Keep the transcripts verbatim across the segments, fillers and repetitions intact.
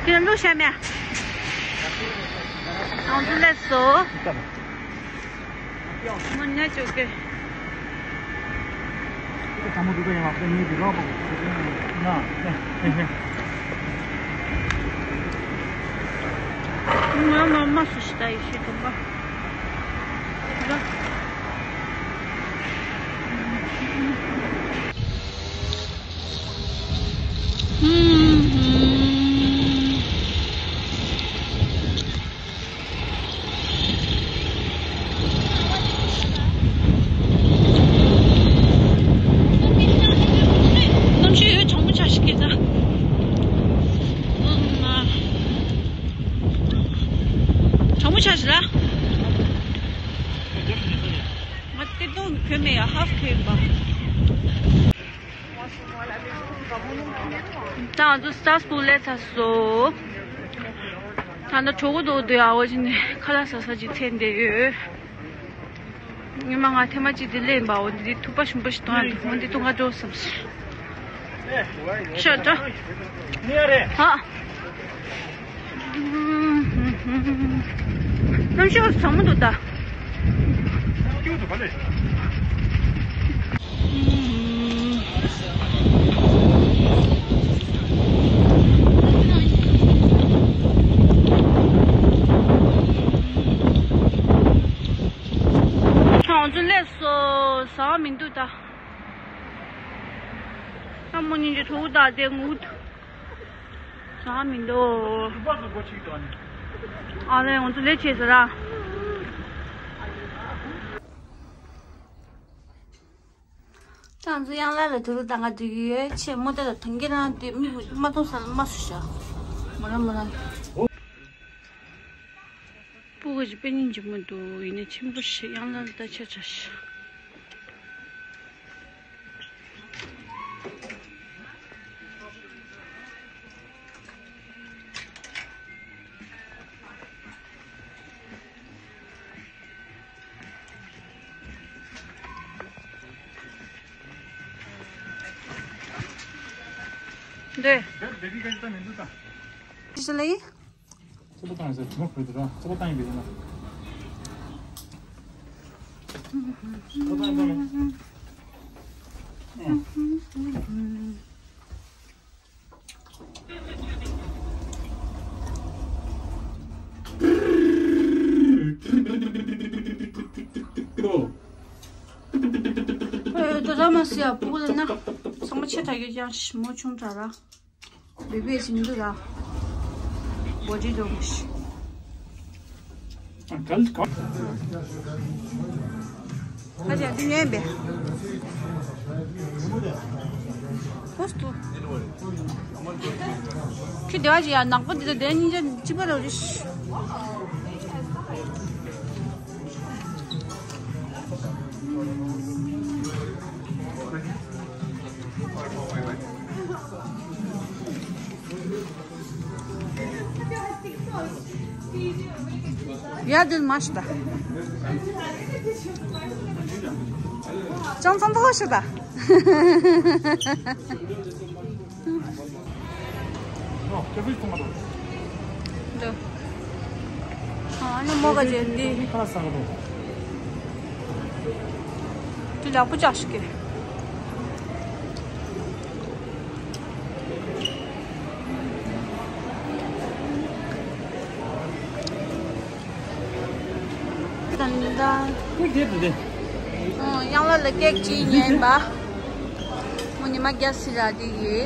དེ་ལ་བླུགས་བཞག་མེད། ང་ཚོ་སླེབས་སོང་། མོ་ཉལ་བཅུག་གི། ང་མ་མ་སུ་ཞིག་ད་ཡི་ཤེས་དུམ་པ། གནམ་གཤིས་ཡོད་གྲང་མོ་ཆགས་ཤིག་གི་ད། གྲང་མོ་ཆགས་ཤིག་ལ། ང་སྟེར་སྡོང་གི་གོན་མེད་ཡ། ཧཱ་ཧྥ་གོན་པ། ད་ང་ཚོ་སི་ཊཱར་སི་པུལ་སླེབས་ཚར་སོང་། ད་ལྟ་གྲོགས་པོ་དོ་དོ་ཡ་འོ་ཅི་ནས་ཁ་ལག་ཟ་ས་ཅིག་འཚོལ་བསྡད་ཡོད། ཉི་མ་ང་ཐེངས་མ་གཅིག་དེ་སླེབས་པ་འོ་འདི་ཐུག་པ་ཞུམ་པ་ཞིག་གཏོང་ཡ་འདུག་འོ་འདི་གཏོང་ག་འགྲོ་བསམ་སོང་། ཤ་འདྲ། ཧ། གནམ་གཤིས་གྲང་མོ་འདུག་ད། ང་ཚོ་སླེབས་སོང་། ཟ་བ་མི་འདུག་ད། ལྷ་མོ་གཉིས་ཀྱི་གྲོགས་པོ་དག་དེ་ངུ། ཟ་མི་འདུག་ཨ་ལས་ང་ཚོ་ལས་བྱེད་ཟེར་ར། ད་ང་ཚོ་གཡང་ལ་ལ་དུ་རུ་བཏང་ག་འགྲིག་གི་ཡོད། ཆེ་མོ་དེ་ལ་ཐང་གི་རང་དེ་མིག་མ་མཐོང་ས་ལ་མ་སུ་བཞག་མོ་རང་མོ་རང་། སྤུ་གུ་ཅིག་དཔེ་སྙིང་རྗེ་མོ་འདུག་ཡིན་ནའི་ཆེན་པོ་ཞིག་གཡང་ལ་ལ་ད་ཆ་ཆ་ཞིག་འདོད། ཅི་ཞིག་ལ་ཡིན། རྩོད་པ་བཏང་ཡོད་ཟེར་དྲི་མ་ཕོད་དེ་ར་རྩོད་པ་བཏང་ཡོད་པའི་ཡིན་ན། རྩོད་པ་བཏང་ཡོད་པའི་ཡིན་ན། ཨོ་ད་ར་མ་སི་ཡ་སྤུ་གུ་ལ་ན་ཚང་མ་ཆེ་དྲགས་ཡོད་ཀྱང་མོ་ཆུང་དྲགས་ར། བེ་བེ་ཞིག་མི་འདུག་ར། བོ་ཇི་འདུག་མི་ཤེས། གལ་ག་ཁ་ཅན་དུ་ཉན་པས། ཧོས་ཏུ། ཁྱི་དེ་བ་ཞིག་ཡ་ནག་པོ་འདི་ཚོ་དེ་སྙིང་རྗེ་གཅིག་པ་རེད་རེད། ཡ་དུ་མ་ཤི་ད། ཅང་ཙང་ཐོག་ཤི་ད། འདུག་ཨ་ནི་མོ་ག་ཅེ་འདི། འདི་ལག་པ་ཅག་ཤི་གི། ད་ད། ཨོ། གཡང་ལ་ལ་ཀེག་ཅིག་ཉོས་པ། མོ་ཉི་མ་རྒྱ་སི་ར་དེ་ཡི།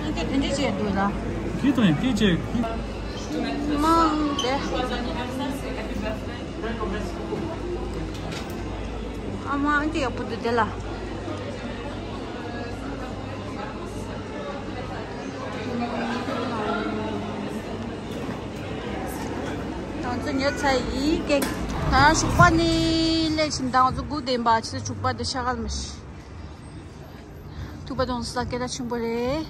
ཨ་ཀེ་དེ་འདྲ་བྱས་འདུག་ད། དེ་དང་དེ་བྱས། མང་དེ། ཨ་མ་འདི་ཡག་པོ་འདུག་དེ་ལ། ང་ཚོ་ཉོ་ཚར་ཡིན་ཀེག་ད་ཞོགས་པ་ནས་སླེབས་ཤིང་ད་ང་ཚོ་སྒུག་བསྡད་པ་ཕྱི་ཚེས་དྲུག་པ་དེ་ཤ་ཁལ་མ་ཤི། ཐུག་པ་གཏོང་ས་སྐད་གྲགས་ཆེན་པོ་རེད།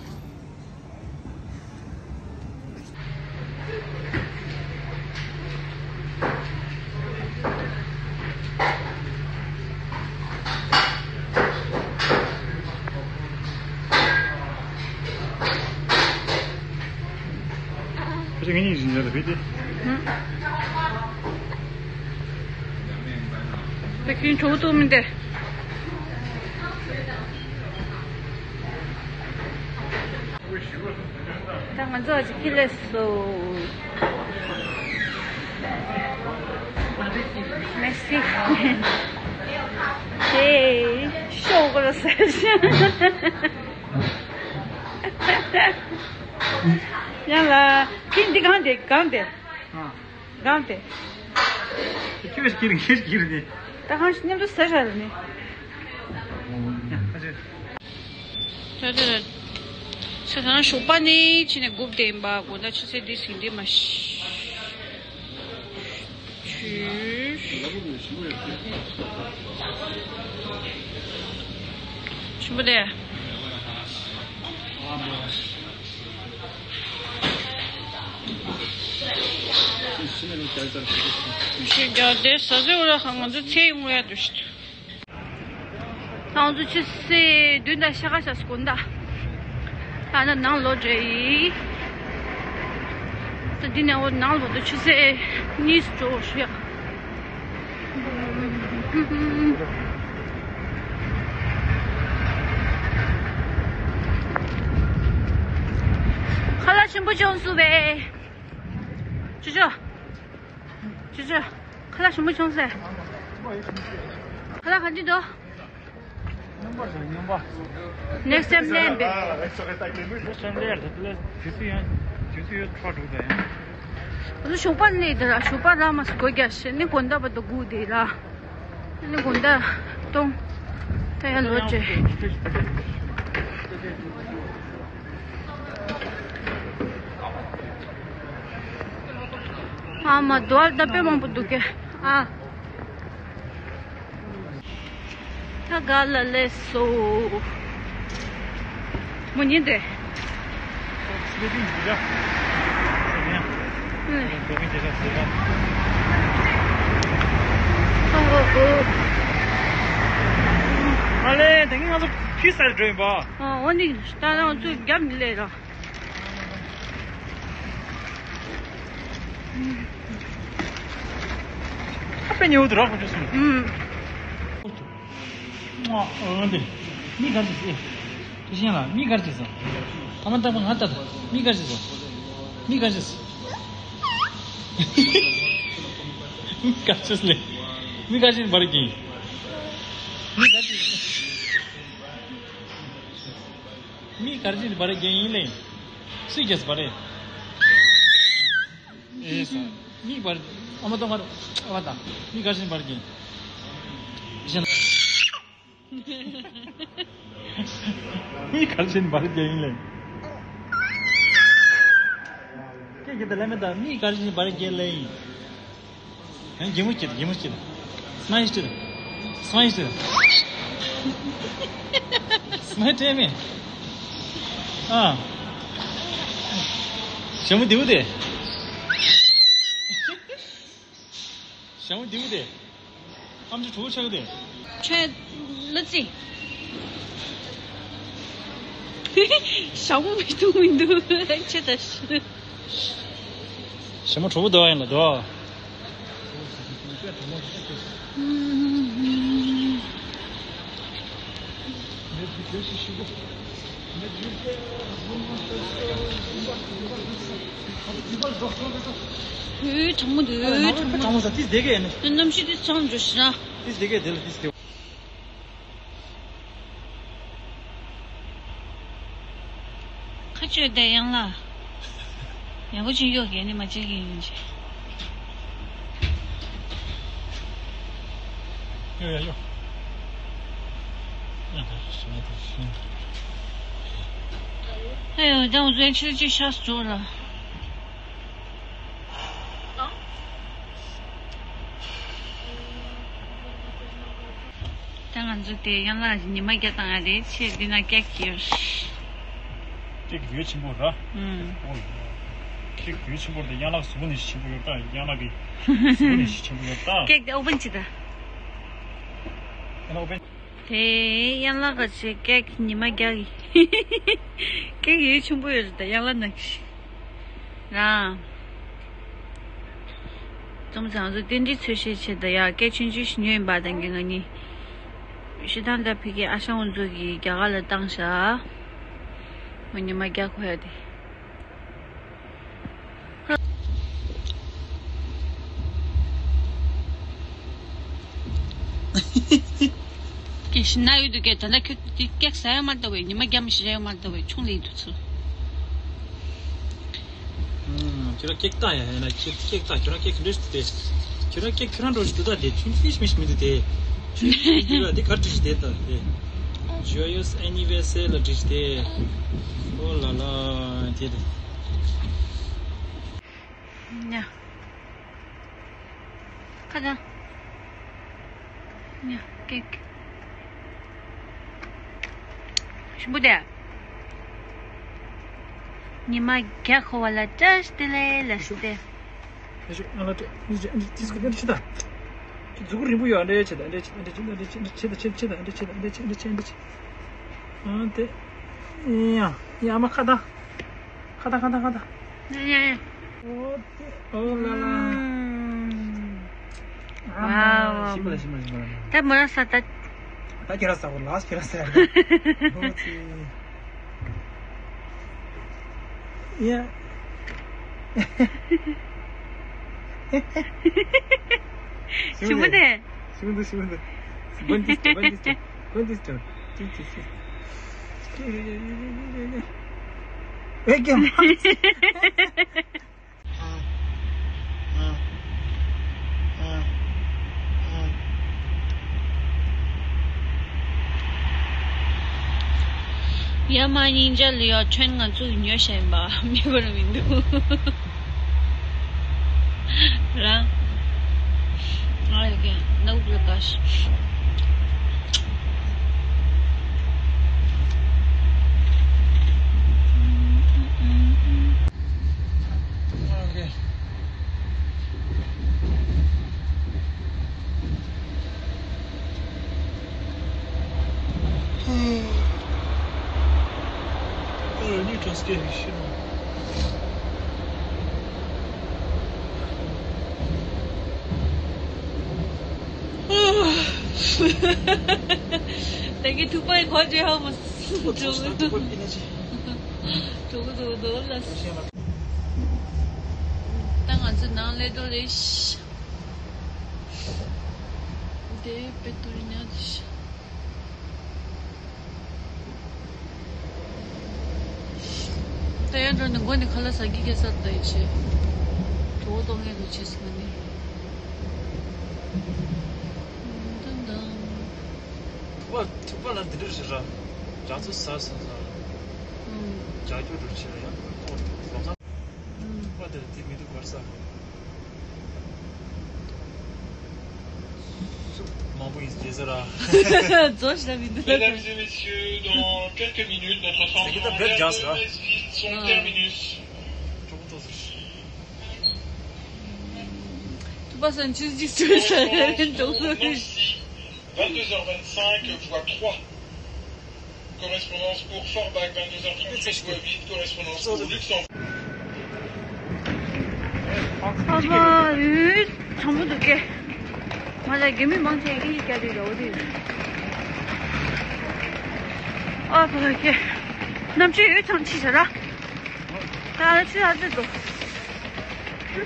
ཁྱེད་ངེད་གཉིས་ཀྱི་འཇལ་ལ་ཕེབས་ཏེ། ད་ཁྱོད་གྲོགས་ཐུག་མི་འདུག་ད་ང་ཚོ་ཅིག་ཁྱི་ལས་སོ། མེ་སི། དེ་ཤོག་གོ་ལ་ཟེར་ཞིང་། ཡང་ལ་ཁྱི་འདི་གང་དེ་གང་དེ། གང་དེ། ཁྱི་ཁྱི་རེད་ཁྱི་རེད་ནི། ད་གང་ཞིག་མཉམ་དུ་ཟ་བྱ་རེད་ནི། ད་དེ་རེད། ས་ཐང་ཞོགས་པ་ནས་ཕྱིན་ནས་སྒུག་བསྡད་ཡིན་པ། དགོང་དག་ཆུ་ཚོད་འདི་ཟིན་འདི་མ་ཤི། ཆུ། ཆུ་མོ་དེ། ཆུ་རྒྱག་དེ་ཟ་ཟེར་བ་ལ་ང་ཚོ་ཚེ་ཡོང་ཡ་འདུག་ཤི། ང་ཚོ་ཆུ་ཚོད་བདུན་དང་ཕྱེད་ཀ་ཤར་སོང་ད། ད་ནི་ནང་ལོག་འགྲོ་ཡི། ད་འདི་ནས་འོ་ནང་ལོག་ཏུ་ཆུ་ཚོད་གཉིས་སུ་འགྲོ་ཞུ་ཡག་ཁ་ལག་ཆེན་པོ་བྱུང་སོང་བས། ཅོ་ཅོ། ཅོ་ཅོ། ཁ་ལག་ཞིམ་པོ་བྱུང་ཟེར། ཁ་ལག་ག་འདྲ་འདུག་སྨྱོན་པ་རེད། སྨྱོན་པ། Next time ལེན་པས། Next time ལེན་དུས་ཚོད་ཡང་དུས་ཚོད་ཡོད་ཁྲོ་འགྲོ་ད་ཡང་། ང་ཚོ་ཞོགས་པ་ནས་དེ་ལ་ཞོགས་པ་ར་མ་སི་གོ་རྒྱ་ཤེས་ནི་དགོང་དག་བར་དུ་སྒུག་དེ་ལ། ནི་དགོང་དག་གཏོང་། ད་ཡང་ལོ་བྱེད། ཨ་མ་དུ་བ་ད་དཔེ་མང་པོ་འདུག་གས། ཨ། ད་ག་ལ་ལས་སོ། མོ་ཉིན་དེ། ཨ་ལས་དེ་ང་ཚོ་ཕི་སར་འགྲོ་ཡིན་པ། ཨ་འོ་ནི་ད་ང་ཚོ་རྒྱབ་ནས་སླེབས་ར། ཨ་པེ་ཉེ་བོ་དུ་རག་མ་བྱུང་སོང་། ཨུམ། ཨ་འདི། མི་གར་ཅི་སི། དེ་བཞིན་ལ་མི་གར་ཅི་སོང་། ཨ་མ་ཏག་པ་ང་ལྟ་ད། མི་གར་ཅི་སོང་། མི་གར་ཅི་སོང་། མི་གར་ཅི་སོང་ལེ། མི་གར་ཅི་སོང་བར་གྱིན། མི་གར་ཅི་སོང་། མི་གར་ཅི་སོང་བར་གྱིན་ཡིན་ལེ། སུས་རྒྱས་བར་རེད། ཨེ་ས། མིག་བར། ཨ་མ་ཏོ་མར། ཨ་བ་ད། མིག་གར་ཕྱིན་བར་གྱིན། ཞེ་ན། མིག་གར་ཕྱིན་བར་གྱིན་ཡིན་ལེ། ཀྱེ་ཀྱེ་ད་ལེ་མེ་ད་མིག་གར་ཕྱིན་བར་གྱིན་ལེ་ཡིན། ཡང་གད་མོ་བྱེད། གད་མོ་བྱེད། སྨ་ཧི་སྟེར། སྨ་ཧི་སྟེར། སྨ་ཧི་སྟེར་མེ། ཨ། ཞྭ་མོ་རྡེའུ་དེ། ཞྭ་མོ་རྡེའུ་དེ། ཨམ་ཅོག་གྲོགས་ཆགས་དེ། ཁྱོད་ལ་ཙི། ཞྭ་མོ་མི་འདུག་མི་འདུག་ཁྱེད་ད་ཞུ། ཞྭ་མོ་གྲོགས་པོ་འདུག་ཡིན་ལ་འདུག་ཧུའི་གྲང་མོ་འདུག་གྲང་མོ། གྲང་མོ་ཟ་ཏིས་དེ་གས་ནི། གནམ་གཤིས་དེ་གྲང་འགྲོ་ཤི་ན། ཏིས་དེ་གས་དེ་ལ་ཏིས་དེ། ཁ་གཅོད་བསྡད་ཡང་ལ། ཡང་གོ་ཅིག་གཡོག་གས་ནི་མ་བྱེད་ཀྱི་ཡིན་ཅི། ཡོ་ཡོ་ཡོ། ཡང་ད་སུ་མ་ཐུག་སུ། ཨེ་ཡོ་ད་འུ་ཚོའི་ཕྱིར་ཅིག་ཤག་སུ་འགྲོ་ལ། ད་ང་ཚོ་དེ་ཡན་ལག་ཉི་མ་བརྒྱ་བཏང་ཡ་རེད། ཆེ་འདི་ན་ཀེག་ཡོད། ཀེག་ཡོད་ཆེན་པོ་ར། ཨུམ། ཨོ་ཡོ། ཀེག་ཡོད་ཆེན་པོ་རེད། ཡན་ལག་གཟུགས་པོ་ནི་ཆེན་པོ་ཡོད་ད། ཡན་ལག་གི་གཟུགས་པོ་ནི་ཆེན་པོ་ཡོད་ད། ཀེག་དེ་ཨོ་བན་ཅི་ད། ཡན་ལག་ཨོ་བན། དེ་ཡན་ལག་ག་ཆེ་ཀེག་ཉི་མ་རྒྱག་གི། ཀེག་ཡོད་ཆེན་པོ་ཡོད་རེད་ད་ཡན་ལག་ནང་གི་རང་། ཙམ་ཙང་ཚོ་རྟེན་འབྲེལ་འཚོལ་ཤེས་བྱེད་ད་ཡ་ཀེག་ཆུང་ཆུང་ཞིག་ཉོས་ཡིན་པ་དང་གི་ང་གཉིས། ཤི་ཐང་ད་ཕི་གི་ཨ་ཞང་འོ་ཚོ་གི་རྒྱ་གར་ལ་བཏང་ཤག་ང་ཉི་མ་རྒྱག་ཁོ་ཡ་དེ། ཀེག་ཤི་ན་ཡོད་དུ་ཀེག་ད་ལྟ་ཁྱོད་ཀེག་ཟ་ཡ་མ་ལྟ་བས་ཉི་མ་རྒྱ་མི་ཤི་ཡ་མ་ལྟ་བས་ཆུང་ལེ་ཡི་དུ་ཚུལ། ཁྱོད་རང་ཀེག་བཏང་ཡ་ཡིན་ན་ཁྱོད་ཀེག་བཏང་ཁྱོད་རང་ཀེག་འདྲ་ཞིག་དེ། ཁྱོད་རང་ཀེག་ཁྱོད་རང་འགྲོ་ཞིག་དུ་ད་དེ་ཆུང་ཆུང་ཞིག་མི་ཞིག་མི་འདུག་དེ། ཆུང་ཆུང་ཞིག་འདུག་ད་དེ་ག་འདྲ་ཞིག་དེ་ད་དེ། Joyous anniversaire ལ་འདྲ་ཞིག་དེ། ཨོ་ལ་ལ་དེ་དེ། ཉ། ཁ་བྱང་། ཉ་ཀེག་ཞིམ་པོ་དེ། ཉི་མ་རྒྱ་ཁོ་བ་ལ་བཀྲ་ཤིས་བདེ་ལེགས་ལ་ཞུ་སྟེ། ཡ་ཤུ་ང་ལ་སྤྲད་མི་བྱེད་ཨ་འདྲ་ཏིས་ཀོ་ཨ་འདྲ་ཆེ་ད། ཁྱོད་མཛུ་གུ་རིང་པོ་ཡོད་ཨ་འདྲ་ཆེ་ད་ཨ་འདྲ་ཆེ་ད་ཨ་འདྲ་ཆེ་ད་ཨ་འདྲ་ཆེ་ད་ཨ་འདྲ་ཆེ་ད་ཨ་འདྲ་ཆེ་ད་ཨ་འདྲ་ཆེ་ད་ཨ་འདྲ་ཆེ། ཨ་དེ། ཡ་ཡ་ཨ་མ་ཁ་ད། ཁ་ད་ཁ་ད་ཁ་ད། ཡ་ཡ་ཡ། ཨོ་དེ་ཨོ་ལ་ལ། ཨ་མ་ཝའོ། ཞིམ་པ་ལ་ཞིམ་པ་ཞིམ་པ་ལ། ད་མོ་ར་ས་ད། ད་ཁྱེད་ར་ས་གོ་ལགས་ཁྱེད་ར་ས་ཡ། ཨོ་ཙི། ཡ། ཞིམ་པོ་ནས། ཞིམ་པོ་འདུག་ཞིམ་པོ་འདུག Buen listo, buen listo, buen listo. Sí, sí, sí. Es que más. ཡ་མ་སྙིང་རྗེ་ལ་ཡ་ཁྲོན་ང་ཚོ་ཉོ་བྱས་ཡིན་པ་མི་བར་མི་འདུག་རང་། ང་ཡོད་ཀྱང་ནག་པོ་ལ་དགའ་ཤི། ཨ་ར་ནི་གྲོང་སྐད་ཤི་ནོ། ད་གི་ཐུག་པའི་གོ་ཅེ་ཧ་མོ། ཐུག་པ་ཐུག་པ་ཕི་ན་ཅི། ཐུག་པ་ཐུག་པ་ལ། ད་ང་ཚོ་ནང་ལས་འགྲོ་རེད། དེ་པེ་ཏུ་རི་ཉག་ཅི། ད་ཡང་འགྲོ་ནས་མགོ་ནས་ཁ་ལག་ཟ་གི་སྐད་ས་ད་ཡི་ཆེ། གྲོད་ཁོག་ལྟོགས་ངེས་རུ་ཆེ་སོང་ནི། ཐུག་པ་ཐུག་པ་ལ་འདི་འདྲ་ཞིག་ར། རྒྱ་མཚོ་ཟ་སོང་ཟ། ཨུམ། རྒྱ་སྐྱོ་འགྲོ་ཆེ་ར་ཡང་ཁོ་ལོ་ཚ། ཨུམ། ཐུག་པ་དེ་ལ་དེ་མི་འདུག་གར་ས། མང་པོ་ཡིན་རྗེས་ཟེར་ར། རྫོགས་ཤ་མི་འདུག Mesdames et messieurs, dans quelques minutes, notre transport moderne de Metz-Ville son terminus. ཐུག་པ་སང་ཆུ་ཅིག་སུས་ཟ་རེ་རེ་འགྲོ་སོང་། Vingt-deux heures vingt-cinq, voie trois. Correspondance pour Forbach, vingt-deux heures trente-huit, voie huit, correspondance pour Luxembourg. ཨ་ཕ་ཡུལ་གྲང་མོ་འདུག་གས། ང་ལ་རྒྱུས་མེད་མང་ཆེ་གིས་སྐྱ་རིས་རོ་རིས། ཨ་ཕ་ལ་གས། གནམ་གཤིས་ཡོད་ཚང་ཆི་ཤ་ར། ད་ཆུ་ཧ་ཙི་འདུག་ཆུ་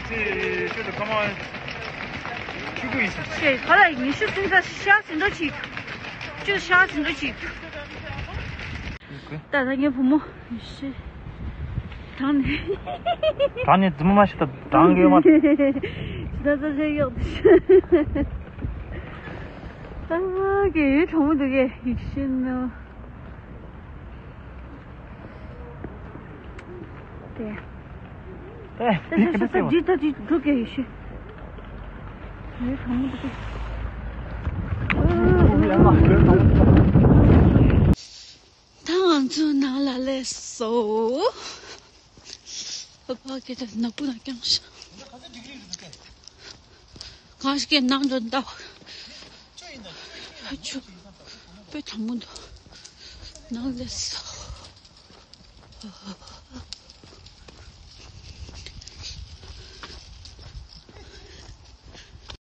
ཚོད་ཁ་མ་ཆུ་ཁུ་ཡིན་ས། ཤེས་ཕ་ལ་ཉི་ཤུ་ཙམ་ས་ཤ་ཟིན་འགྲོ་ཅིག་ཆུ་ཤ་ཟིན་འགྲོ་ཅིག་ད་ད་ངའི་བུ་མོ་ཡེ་ཤེས། དྲང་ནས། དྲང་ནས་རྫུན་མ་ཞིག་ད་དྲང་གི་ཡོད་མ་རེད། ད་ད་ད་ཡག་ད་གི་གྲང་མོ་འདུག་གས་ཡེ་ཤེས་ནོ། དེ། ཨེ། དེ་ཤ་ཤ་ད་ཇི་ད་ཇི་འགྲོ་གས་ཡེ་ཤེས། ཡེ་གྲང་མོ་འདུག་གས། ད་ང་ཚོ་ནང་ལ་སླེབས་སོང་། ཨ་ཕ་སྐད་ཆ་ནག་པོ་ན་རྐྱང་ཤག་གང་ཞིག་གི་ནང་འགྲོ་འདའ། ཨ་ཆུ། དཔེ་གྲང་མོ་འདུག་ནང་སླེབས་སོ།